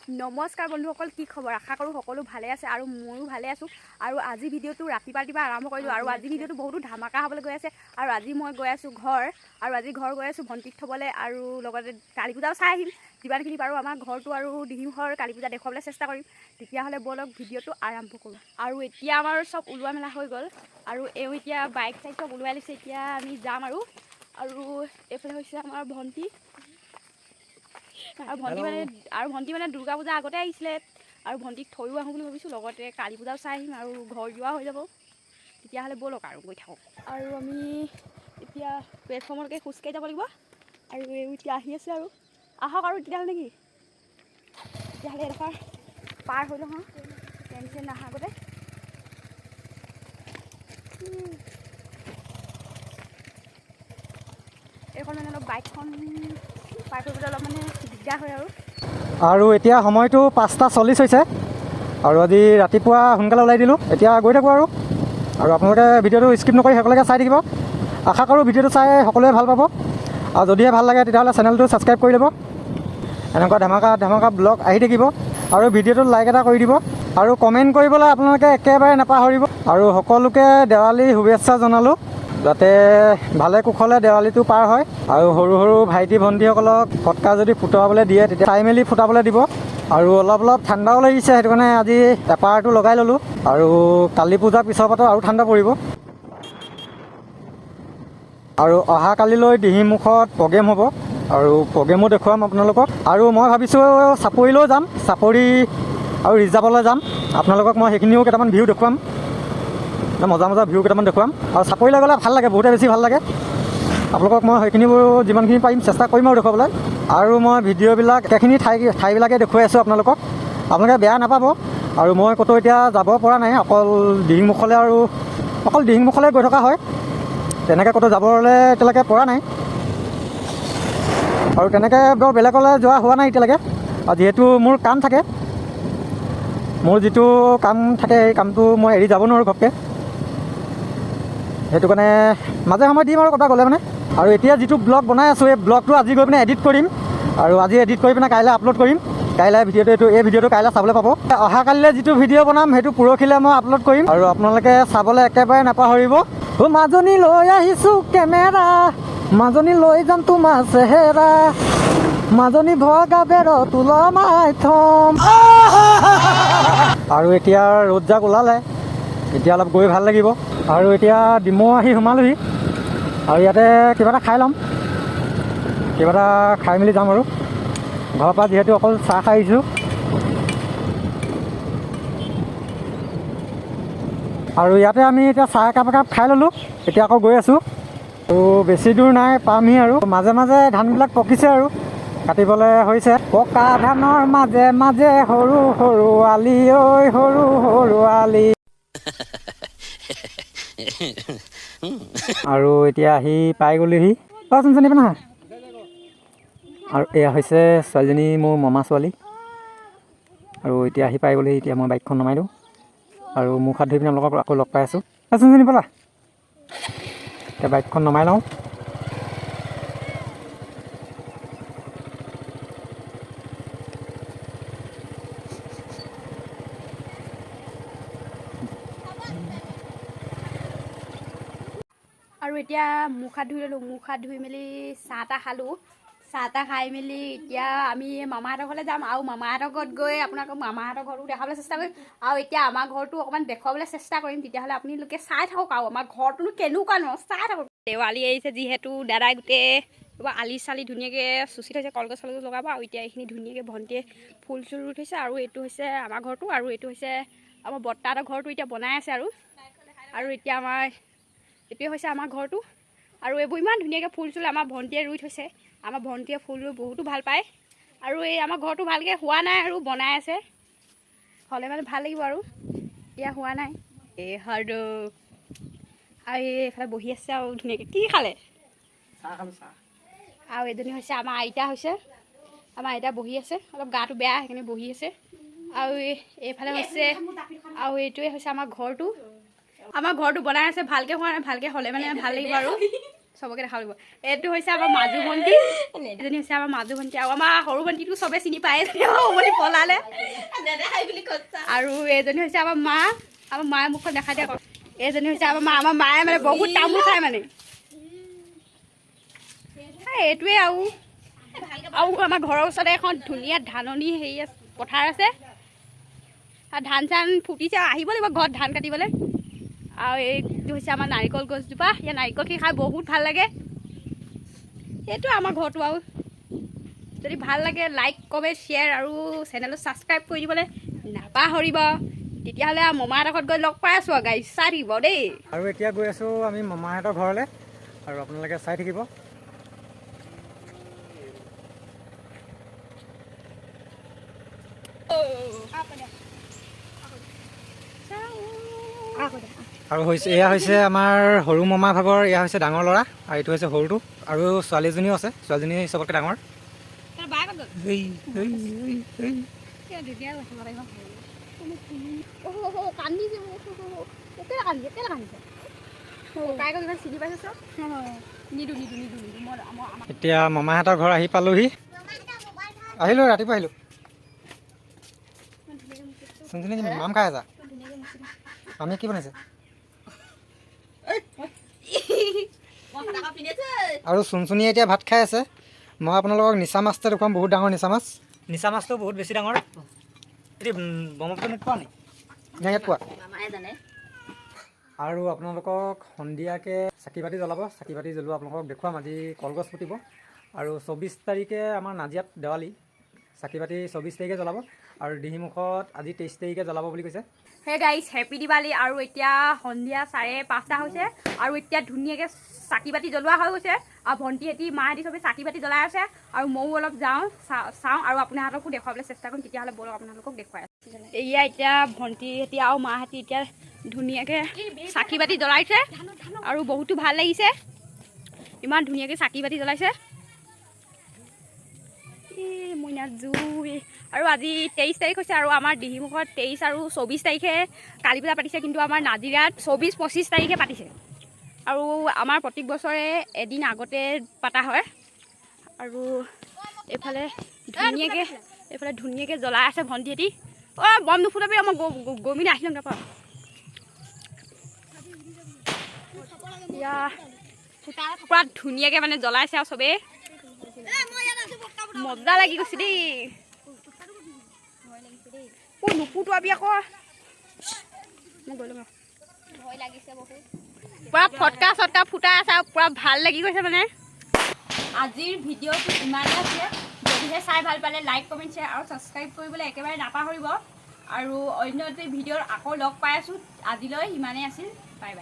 নমস্কাৰ বন্ধুসকল, কি খবৰ? আশা কৰোঁ সকলো ভালে আছে আৰু ময়ো ভালে আছোঁ। আৰু আজি ভিডিঅ'টো ৰাতিপুৱা ৰাতিপুৱা আৰম্ভ কৰিলোঁ আৰু আজি ভিডিঅ'টো বহুতো ধামাকা হ'বলৈ গৈ আছে। আৰু আজি মই গৈ আছোঁ ঘৰ, আৰু আজি ঘৰ গৈ আছোঁ ভণ্টিক থ'বলৈ আৰু লগতে কালী পূজাও চাই আহিম যিমানখিনি পাৰোঁ। আমাৰ ঘৰটো আৰু দিহিমুখৰ কালী পূজা দেখুৱাবলৈ চেষ্টা কৰিম। তেতিয়াহ'লে ব'লক, ভিডিঅ'টো আৰম্ভ কৰোঁ। আৰু এতিয়া আমাৰ চব ওলোৱা মেলা হৈ গ'ল আৰু এওঁ এতিয়া বাইক চাইক চব ওলোৱাই লৈছে। এতিয়া আমি যাম আৰু। আৰু এইফালে হৈছে আমাৰ ভণ্টি আৰু ভণ্টি মানে আৰু ভণ্টি মানে দুৰ্গা পূজা আগতে আহিছিলে আৰু ভণ্টিক থৈও আহোঁ বুলি ভাবিছোঁ, লগতে কালী পূজাও চাই আহিম আৰু ঘৰ যোৱা হৈ যাব। তেতিয়াহ'লে ব'লক আৰু গৈ থাকোঁ। আৰু আমি এতিয়া প্লেটফৰ্মলৈকে খোজকাঢ়ি যাব লাগিব। আৰু এই এতিয়া আহি আছে আৰু আহক আৰু তেতিয়াহ'লে নেকি। তেতিয়াহ'লে এডোখৰ পাৰ হৈ লওঁ, ট্ৰেইন চেন নাহা আগতে। এইখন মানে অলপ বাইকখন পাৰ কৰিবলৈ অলপ মানে দিগদাৰ হয় আৰু। আৰু এতিয়া সময়টো 5:40 হৈছে আৰু আজি ৰাতিপুৱা সোনকালে ওলাই দিলোঁ। এতিয়া গৈ থাকোঁ আৰু। আৰু আপোনালোকে ভিডিঅ'টো স্কিপ নকৰি সকলোকে চাই থাকিব। আশা কৰোঁ ভিডিঅ'টো চাই সকলোৱে ভাল পাব। আৰু যদিহে ভাল লাগে, তেতিয়াহ'লে চেনেলটো ছাবস্ক্ৰাইব কৰি ল'ব। এনেকুৱা ধামাকা ধামাকা ব্লগ আহি থাকিব। আৰু ভিডিঅ'টোত লাইক এটা কৰি দিব আৰু কমেণ্ট কৰিবলৈ আপোনালোকে একেবাৰে নাপাহৰিব। আৰু সকলোকে দেৱালী শুভেচ্ছা জনালোঁ, যাতে ভালে কুশলে দেৱালীটো পাৰ হয়। আৰু সৰু সৰু ভাইটি ভণ্টিসকলক ফটকা যদি ফুটাবলৈ দিয়ে, তেতিয়া চাই মেলি ফুটাবলৈ দিব। আৰু অলপ অলপ ঠাণ্ডাও লাগিছে, সেইটো কাৰণে আজি টেপাৰটো লগাই ল'লোঁ। আৰু কালী পূজাৰ পিছৰ পৰাতো আৰু ঠাণ্ডা পৰিব। আৰু অহাকালিলৈ দিহিংমুখত প্ৰগ্ৰেম হ'ব আৰু প্ৰগ্ৰেমো দেখুৱাম আপোনালোকক। আৰু মই ভাবিছোঁ চাপৰিলৈও যাম, চাপৰি আৰু ৰিজাৰ্ভলৈ যাম। আপোনালোকক মই সেইখিনিও কেইটামান ভিউ দেখুৱাম, মজা মজা ভিউ কেইটামান দেখুৱাম। আৰু চাপৰিলৈ গ'লে ভাল লাগে, বহুতে বেছি ভাল লাগে। আপোনালোকক মই সেইখিনিবোৰ যিমানখিনি পাৰিম চেষ্টা কৰিম আৰু দেখুৱাবলৈ। আৰু মই ভিডিঅ'বিলাক একেখিনি ঠাইবিলাকে দেখুৱাই আছোঁ আপোনালোকক, আপোনালোকে বেয়া নাপাব। আৰু মই ক'তো এতিয়া যাব পৰা নাই, অকল দিহিংমুখলৈ আৰু অকল দিহিংমুখলৈ গৈ থকা হয়। তেনেকৈ ক'তো যাবলৈ এতিয়ালৈকে পৰা নাই আৰু তেনেকৈ বৰ বেলেগলৈ যোৱা হোৱা নাই এতিয়ালৈকে। আৰু যিহেতু মোৰ কাম থাকে, মোৰ যিটো কাম থাকে সেই কামটো মই এৰি যাব নোৱাৰোঁ ঘপকৈ। সেইটো কাৰণে মাজে সময়ে দিম আৰু ক'ৰবাত গ'লে মানে। আৰু এতিয়া যিটো ব্লগ বনাই আছোঁ, এই ব্লগটো আজি গৈ পিনে এডিট কৰিম আৰু আজি এডিট কৰি পিনে কাইলৈ আপলোড কৰিম। কাইলৈ ভিডিঅ'টো এইটো এই ভিডিঅ'টো কাইলৈ চাবলৈ পাব। অহাকালিলৈ যিটো ভিডিঅ' বনাম, সেইটো পৰহিলৈ মই আপলোড কৰিম আৰু আপোনালোকে চাবলৈ একেবাৰে নাপাহৰিব। অ' মাজনী, লৈ আহিছোঁ কেমেৰা, মাজনী লৈ যাম তোমাৰ চেহেৰা, মাজনী ভগা বেৰত ওলমাই থম। আৰু এতিয়া ৰ'দ জাক ওলালে, এতিয়া অলপ গৈ ভাল লাগিব। আৰু এতিয়া ডিমৌ আহি সোমালোহি আৰু ইয়াতে কিবা এটা খাই ল'ম, কিবা এটা খাই মেলি যাম। আৰু ঘৰৰ পৰা যিহেতু অকল চাহ খাই আহিছোঁ। আৰু ইয়াতে আমি এতিয়া চাহ একাপ একাপ খাই ল'লোঁ, এতিয়া আকৌ গৈ আছোঁ। আৰু বেছি দূৰ নাই, পামহি। আৰু মাজে মাজে ধানবিলাক পকিছে আৰু কাটিবলৈ হৈছে। পকা ধানৰ মাজে মাজে সৰু সৰু আলি ঐ, সৰু সৰু আলি। আৰু এতিয়া আহি পাই গ'লোহি। অ' চোন না। আৰু এয়া হৈছে ছোৱালীজনী, মোৰ মামা ছোৱালী। আৰু এতিয়া আহি পাই গ'লোহি। এতিয়া মই বাইকখন নমাই দিওঁ আৰু মুখ হাত ধুই পিনে আপোনালোকক আকৌ লগ পাই আছোঁ। চোন ব'লা, এতিয়া বাইকখন নমাই লওঁ। আৰু এতিয়া মুখ হাত ধুই ল'লোঁ, মুখ হাত ধুই মেলি চাহ তাহ খালোঁ। চাহ তাহ খাই মেলি এতিয়া আমি মামাহঁতৰ ঘৰলৈ যাম আৰু মামাহঁতৰ ঘৰত গৈ আপোনালোকক মামাহঁতৰ ঘৰটো দেখাবলৈ চেষ্টা কৰিম আৰু এতিয়া আমাৰ ঘৰটো অকণমান দেখুৱাবলৈ চেষ্টা কৰিম। তেতিয়াহ'লে আপোনালোকে চাই থাকক আৰু আমাৰ ঘৰটোনো কেনেকুৱা ন চাই থাকক। দেৱালী আহিছে যিহেতু, দাদাই গোটেই কিবা আলি চালি ধুনীয়াকৈ চুচি থৈছে, কলগছ চলগছ লগাব। আৰু এতিয়া এইখিনি ধুনীয়াকৈ ভণ্টিয়ে ফুল চুল ৰুই থৈছে। আৰু এইটো হৈছে আমাৰ ঘৰটো আৰু এইটো হৈছে আমাৰ বৰ্তাহঁতৰ ঘৰটো, এতিয়া বনাই আছে। আৰু আৰু এতিয়া আমাৰ এইটোৱে হৈছে আমাৰ ঘৰটো। আৰু এইবোৰ ইমান ধুনীয়াকৈ ফুল চুল আমাৰ ভণ্টিয়ে ৰুই থৈছে। আমাৰ ভণ্টিয়ে ফুল ৰুই বহুতো ভাল পায়। আৰু এই আমাৰ ঘৰটো ভালকৈ হোৱা নাই আৰু বনাই আছে, হ'লে মানে ভাল লাগিব। আৰু এতিয়া হোৱা নাই। এই আৰু আৰু এই এইফালে বহি আছে আৰু ধুনীয়াকৈ কি খালে। চাহ খালোঁ, চাহ। আৰু এজনী হৈছে আমাৰ আইতা, হৈছে আমাৰ আইতা, বহি আছে, অলপ গাটো বেয়া সেইকাৰণে বহি আছে। আৰু এইফালে হৈছে আৰু এইটোৱে হৈছে আমাৰ ঘৰটো। আমাৰ ঘৰটো বনাই আছে, ভালকৈ হোৱা নাই, ভালকৈ হ'লে মানে ভাল লাগিব। আৰু চবকে দেখাব লাগিব। এইটো হৈছে আমাৰ মাজু ভণ্টি, এজনী হৈছে আমাৰ মাজু ভণ্টি। আৰু আমাৰ সৰু ভণ্টিটো চবে চিনি পায়, সৰু ভণ্টি পলালে। আৰু এইজনী হৈছে আমাৰ মা। আমাৰ মায়ে মুখখন দেখাই দিয়া। এইজনী হৈছে আমাৰ মা। আমাৰ মায়ে মানে বহুত তামোল খায় মানে। এই এইটোৱে আৰু আৰু আমাৰ ঘৰৰ ওচৰতে এখন ধুনীয়া ধাননি হেৰি আছে, পথাৰ আছে আৰু ধান চান ফুটিছে আৰু আহিব লাগিব ঘৰত ধান কাটিবলৈ। আৰু এইটো হৈছে আমাৰ নাৰিকল গছজোপা। ইয়াৰ নাৰিকলখিনি খাই বহুত ভাল লাগে। সেইটো আমাৰ ঘৰটো। আৰু যদি ভাল লাগে, লাইক, কমেণ্ট, শ্বেয়াৰ আৰু চেনেলটো ছাবস্ক্ৰাইব কৰি দিবলৈ নাপাহৰিব। তেতিয়াহ'লে আৰু মামাহঁতৰ ঘৰত গৈ লগ পাই আছোঁ আৰু গাইজ, চাই থাকিব দেই। আৰু এতিয়া গৈ আছোঁ আমি মামাহঁতৰ ঘৰলৈ আৰু আপোনালোকে চাই থাকিব। আৰু হৈছে এয়া হৈছে আমাৰ সৰু মামা ভাগৰ, এয়া হৈছে ডাঙৰ ল'ৰা আৰু এইটো হৈছে সৰুটো আৰু ছোৱালীজনীও আছে। ছোৱালীজনী চবতকৈ ডাঙৰ। এই, এই, এই, এই। কান্দিছে, কেলে কান্দিছে, কেলে কান্দিছে? ককায়েকক ইমান চিনি পাইছে চব। নিদো, নিদো, নিদো, নিদো। মই আমাৰ এতিয়া মামাহঁতৰ ঘৰ আহি পালোহি। আহিলোঁ, ৰাতিপুৱা আহিলোঁ। চুনচুনি, মাম খাই আছা? মামীয়ে কি বনাইছে? আৰু চুনচুনিয়ে এতিয়া ভাত খাই আছে। মই আপোনালোকক নিচা মাছটো দেখুৱাম, বহুত ডাঙৰ নিচা মাছ। নিচা মাছটো বহুত বেছি ডাঙৰ। এইটো ব্ৰহ্মপুত্ৰ নদীত পোৱা নি নে ইয়াত পোৱা? আৰু আপোনালোকক সন্ধিয়াকৈ চাকি বাতি জ্বলাব। চাকি বাতি জ্বলোৱা আপোনালোকক দেখুৱাম। আজি কলগছ ফুটিব আৰু 24 তাৰিখে আমাৰ নাজিৰাত দেৱালী। চাকি বাতি 24 তাৰিখে জ্বলাব আৰু দিহিমুখত আজি 23 তাৰিখে জ্বলাব বুলি কৈছে। Hey guys, happy Diwali. আৰু এতিয়া সন্ধিয়া 5:30 হৈছে আৰু এতিয়া ধুনীয়াকৈ চাকি বাতি জ্বলোৱা হৈ গৈছে আৰু ভণ্টিহঁতি, মাহঁতি চবেই চাকি বাতি জ্বলাই আছে। আৰু ময়ো অলপ যাওঁ, চাওঁ আৰু আপোনালোককো দেখুৱাবলৈ চেষ্টা কৰিম। তেতিয়াহ'লে ব'লক, আপোনালোকক দেখুৱাই আছোঁ। এয়া এতিয়া ভণ্টিহঁতি আৰু মাহঁতি এতিয়া ধুনীয়াকৈ চাকি বাতি জ্বলাইছে আৰু বহুতো ভাল লাগিছে। ইমান ধুনীয়াকৈ চাকি বাতি জ্বলাইছে। এই মইনা জুই। আৰু আজি 23 তাৰিখ হৈছে আৰু আমাৰ দিহিমুখত 23 আৰু 24 তাৰিখে কালী পূজা পাতিছে, কিন্তু আমাৰ নাজিৰাত 24, 25 তাৰিখে পাতিছে। আৰু আমাৰ প্ৰত্যেক বছৰে এদিন আগতে পাতা হয়। আৰু এইফালে ধুনীয়াকৈ জ্বলাই আছে ভণ্টিহঁতি। অ' বম নুফুটাবি, মই গমিনে আহি যাম তাৰপৰা। ইয়া পূৰা ধুনীয়াকৈ মানে জ্বলাইছে আৰু চবেই মজা লাগি গৈছে দেই। অ' নুফুটোৱাবি আকৌ, মই গ'লো। পূৰা ফটকা চটকা ফুটাই আছে আৰু পূৰা ভাল লাগি গৈছে মানে। আজিৰ ভিডিঅ'টো ইমানেই আছিলে। যদিহে চাই ভাল পালে, লাইক, কমেণ্ট, শ্বেয়াৰ আৰু ছাবস্ক্ৰাইব কৰিবলৈ একেবাৰে নাপাহৰিব। আৰু অন্য এটি ভিডিঅ'ত আকৌ লগ পাই আছোঁ। আজিলৈ ইমানেই আছিল। Bye bye.